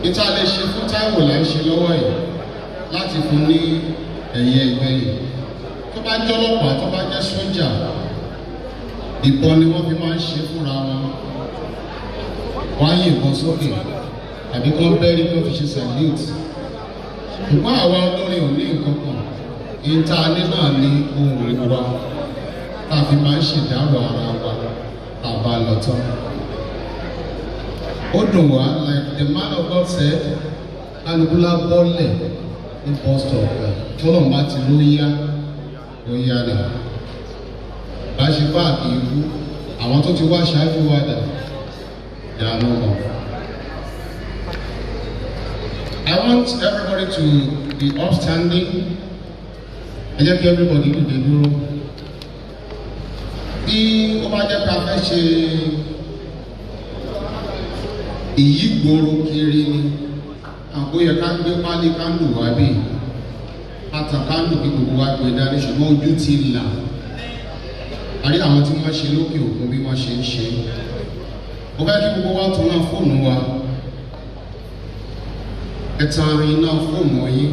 Ìta lè ṣe fún Táíwò là ń ṣe lọ́wọ́ yìí láti fún ní ẹ̀yẹ ìgbẹ̀yìn. Tó bá jẹ́ ọlọ́pàá, tó bá jẹ́ sójà, ìbọn ni wọ́n fi máa ń ṣe fúnra wọn. Wọ́n á yìnbọn sókè tàbí kí wọ́n bẹ́rí kí wọ́n fi ṣe salute. Ṣùgbọ́n àwa olórin ò ní nǹkan kan. Ìta ní náà ní ohùn wa tá a fi máa ń ṣèdárò ara wa tá a bá lọ tán. Ó dùn wá, like the man of God said, kálukú lá bọ́lẹ̀ ní bus stop ẹ̀ tọ́lọ̀ bá ti ló yá ó yá ni. Bá ṣe páàkì ikú, àwọn tó ti wá ṣáájú wa dà dànù mọ́. I want everybody to be upstanding. Ẹ jẹ́ kí everybody dìde dúró. Bí ó bá jẹ́ pé a fẹ́ ṣe ìyígboro kiri ni, àbóyẹ ká gbé pálí candle wá bí ata candle kí gbogbo wa gbé dání, ṣùgbọ́n ojú ti là. A rí àwọn tí wọ́n ṣe lókè òkun bí wọ́n ṣe ń ṣe. Mo fẹ́ kí gbogbo wa tún náà fóònù wa. Ẹ tan iná fóònù yín.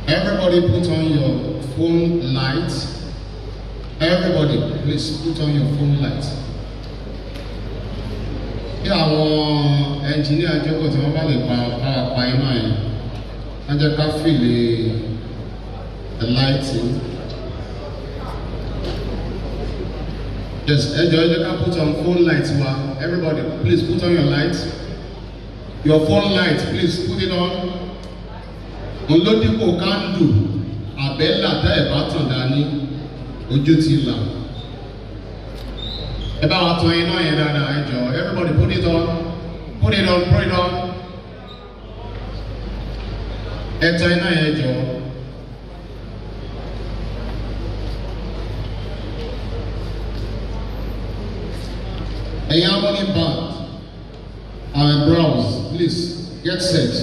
Everybody put on your phone light. Everybody, please put on your phone light. Bí àwọn ẹnjìníà jókòó tí wọ́n bá lè pa pa pa iná yẹn, wọ́n jẹ́ ká feel the lighting. Yes, ẹ jọ̀ọ́, ẹ jẹ́ ká put on phone light wa. Everybody, please put on your light. Your phone light, please put it on. Òun ló dípò candle àbẹ́là tá ẹ̀ bá tàn dání, ojú ti là. Ẹ bá wa tan iná yẹn dáadáa, ẹ jọ̀ọ́. Everybody put it on, put it on, put it on. Ẹ tan iná yẹn, jọ̀ọ́. Ẹ̀yin harmony band and browse, please get set.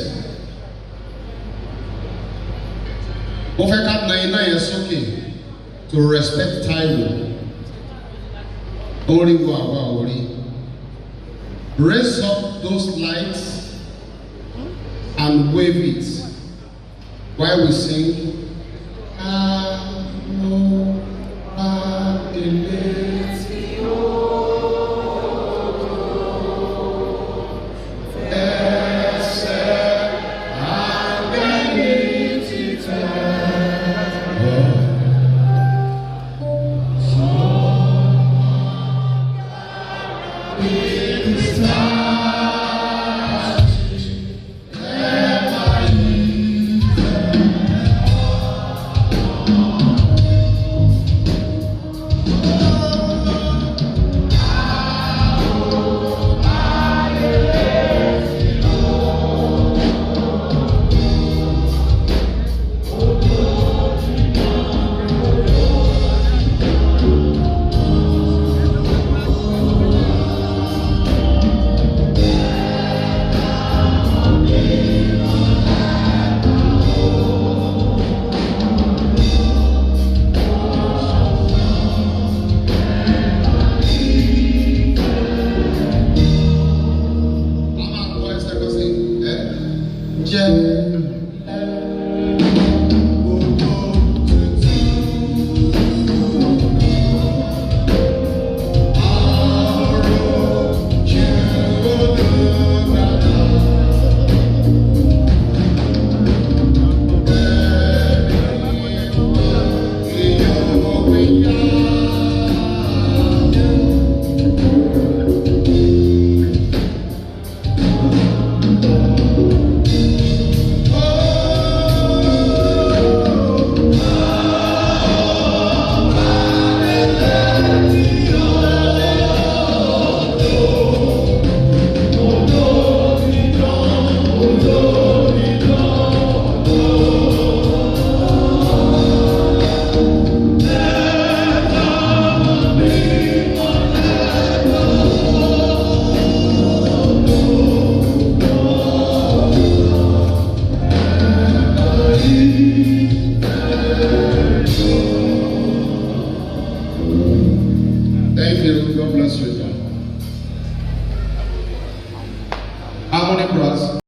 Mo fẹ́ ká na iná yẹn sókè to respect Taiwo. Orí wo àwa orí. Raise up those lights and wave it while we sing. Àwọn adélé tí ó ẹsẹ̀ áńgẹ́lì ti tẹ̀. A máa kọ ẹsẹ̀ kan sí ẹ jẹ́ gbogbo tuntun. Àròjù olùgbàlà. Ẹ̀mí yóò gbéyà. Oh, Anambra.